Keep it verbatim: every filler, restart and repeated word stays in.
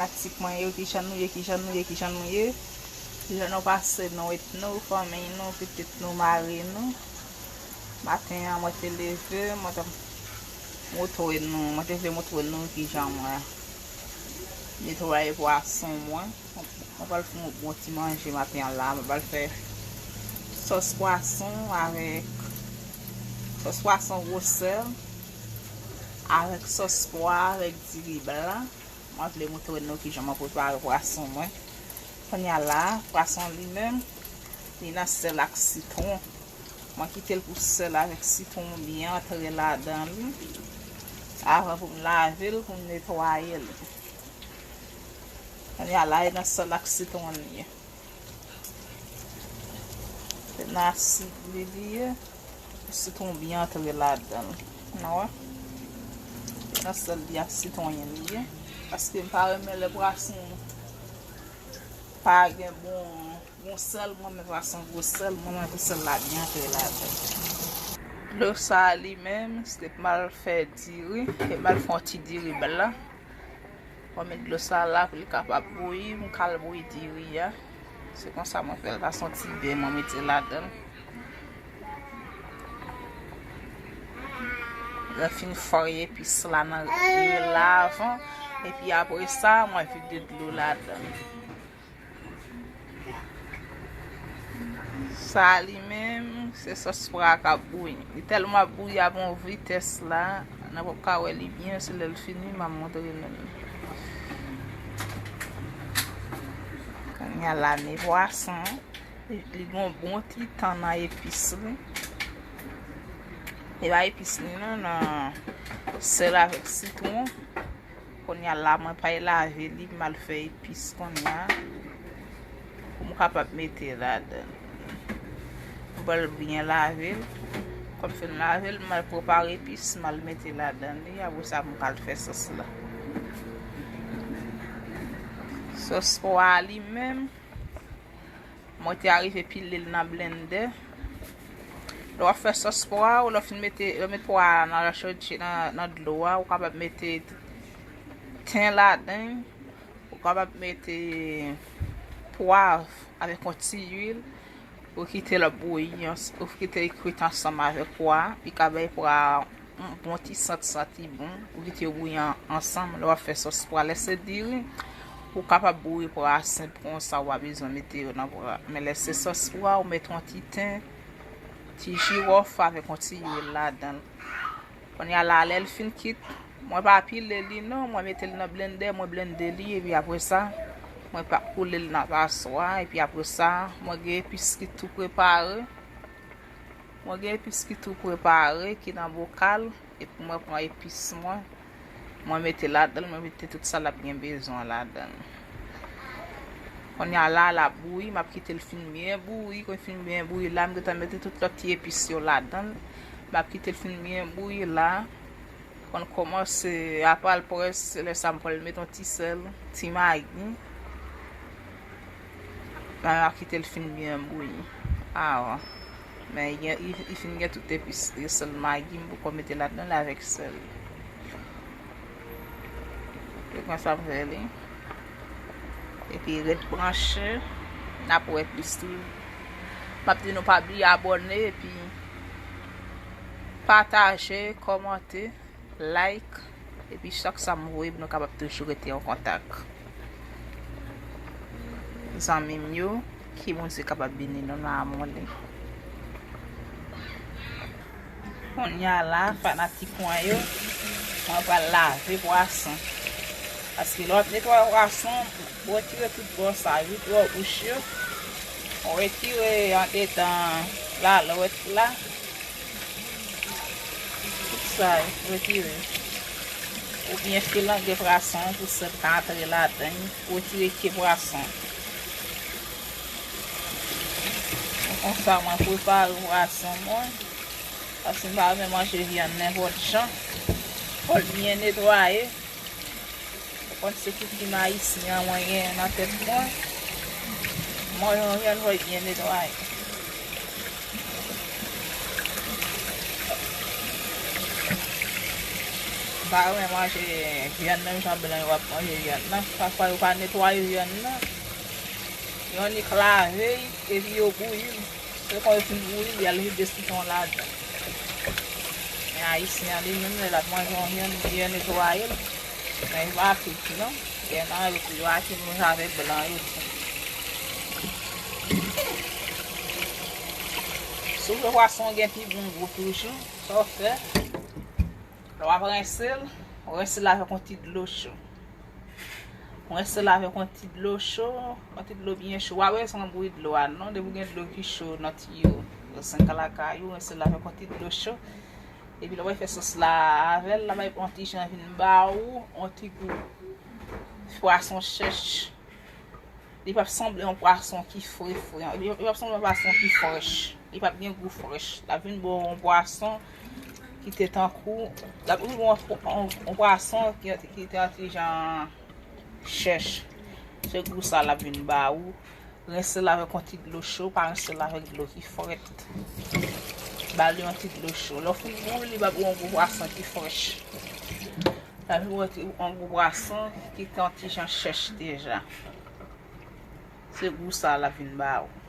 Fanatik mwen yo, kijan nou ye, kijan nou ye, kijan nou ye? Kijan nou pase, nou ret nou, fanmiy nou, pitit nou, mari nou? Maten an, mwen te leve, mwen te montre nou, mwen te vle montre nou kijan mwen netwaye pwason mwen. Mwen pral fè yon bon ti manje maten an la. Mwen pral fè sòs pwason avèk, sòs pwason gwosè avèk sòs pwa avèk diri blan. Mwen vle montre nou kijan mwen prepare pwason mwen. Kounye a la, pwason li menm, li nan sèl ak sitwon. Mwen kite l pou sèl avèk sitwon byen antre ladan li. Avan pou m lave l, pou m netwaye l. Kounye a la, e nan sèl ak sitwon li ye. Se nan asid li li ye. Sitwon byen antre ladan l. N a wè? Se nan sèl li ak sitwon li ye. Paske m pa renmen lè pwason pa gen bon, bon sèl. Mwen renmen pwason gwo sèl. Mwen renmen pou sèl la byen antre ladan l. Dlo sa a li menm, se pou m al fè diri. Se pou m al fè yon ti diri blan. Mwen met dlo sa la pou li kapab bouyi, m kal bouyi diri a. Se konsa mwen fè l, pa se yon ti bè mwen mete ladan l. Mwen fin fòy epis la nan lwil la avan, epi apre sa, mwen vide dlo ladan l. Sa a li menm, se sòs pwa a k ap bouyi. Li tèlman ap bouyi a bon vitès la, n ap ka wè li byen, se lè l fini, m a montre nou l. Kounye a la, men pwason an, li, li gen yon bon ti tan nan epis li. E pa epis li non, nan sèl avèk sitwon. Kounye a la, mwen pral lave li, m al fè epis kounye a. Pou m kapab mete ladan l. Mwen pral byen lave l. Kòm fin lave l, m al prepare epis, m al mete ladan li. Apre sa, m pral fè sòs la. Sòs pwa a li menm, mwen te arive pile l nan blendè. Lè w ap fè sòs pwa, ou lè w fin mete, lè w met pwa a nan la chodye, nan, nan dlo a, ou kapab mete ten ladan l, ou kapab mete pwav avèk yon ti lwil, ou kite l ap bouyi, ou kite l kwit ansanm avèk pwa a, li ka bay pwa a yon bon ti sant, santi bon, ou kite yo bouyi an-, ansanm. Lè w ap fè sòs pwa, lè se diri, ou kapab bouyi pwa a senp konsa, ou pa bezwen mete yo nan pwa. Men lè se sòs pwa, ou mete yon ti ten, ti jiwòf avèk yon ti lwil ladan l. Kounye a la, lè l fin kwit, mwen pa pile li non, mwen mete l nan blendè, mwen blende li, epi apre sa, mwen pa koule l nan paswa, epi apre sa, mwen gen epis ki tou prepare. Mwen gen epis ki tou prepare, ki nan bokal, epi mwen pran epis mwen, mwen mete ladan l, mwen mete tout sa l ap gen bezwen ladan l. Kounye a la, l ap bouyi, m ap kite l fin byen bouyi, kon l fin byen bouyi la, m gentan mete tout lòt ti epis yo ladan l, m ap kite l fin byen bouyi la. Konn kòmanse, apre l près, se lè sa m pral met yon ti sèl, ti magi. Mwen ap kite l fin byen bouyi avan. Men li gen, li, li fin gen tout epis li, sèl magi m poko mete ladan l avèk sèl. Se konsa m fè li. Epi ret branche, n ap wè plis tou. M ap di nou pa bliye abòne epi pataje, kòmante, like, epi chak sa m voye pou nou kapab toujou rete an kontak. Zanmi m yo, ke Bondye kapab beni nou nan amou li. Kounye a la, fanatik mwen yo, mwen pral lave pwason. Paske lè w ap netwaye pwason, ou retire tout bò sa yo, tout bò bouch yo. Ou retire andedan lalwèt la. Tout sa yo, retire. Oubyen filange pwason pou sèl ka antre ladan l, retire ke pwason. Se konsa mwen prepare pwason mwen. Paske m pa renmen manje vyann nenpòt jan. Fò l byen netwaye. Ou konn se koutim ayisyen an mwen gen nan tèt mwen. Manje yon vyann fò l byen netwaye. M p Pa renmen manje vyann menm jan blan yo ap manje vyann nan. Pafwa yo pa netwaye vyann nan. Yo annik lave l, epi yo bouyi l. Se kon yo fin bouyi l, y al vide sitwon ladan. Men Ayisyen an li menm, lè l ap manje yon vyann, li byen netwaye l. Men li pa pik non. Gen nan yo tou yo ap manje avèk blan yo tou. Si w vle pwason gen pi bon gou toujou, sa w fè? Lè w ap rense l, w rense l avèk yon ti dlo cho. W rense l avèk yon ti dlo cho, yon ti dlo byen cho. W ap rense w bouyi dlo a non, depi w gen dlo ki cho nan tiyo, yo senk lakay ou, w rense l avèk yon ti dlo cho. Epi lè w ap fè sòs la avè l, l ap yon ti jan vin ba ou, yon ti gou pwason chèch. Li p ap sanble yon pwason ki fre fre. Li p ap sanble yon pwason ki frèch. Li p ap gen gou frèch. L ap vin ba w yon pwason ki te tankou, l ap vin ba w yon, yon, yon pwason ki, ki te yon ti jan chèch. Se gou sa l ap vin ba ou. Rense l avèk yon ti dlo cho, pa rense l avèk dlo ki frèt. Ba li yon ti dlo cho. Lè w fin bouyi, li p ap ba w yon gou pwason ki frèch. L ap vin ba w yon ti, yon gou pwason ki te yon ti jan chèch deja. Se gou sa l ap vin ba ou.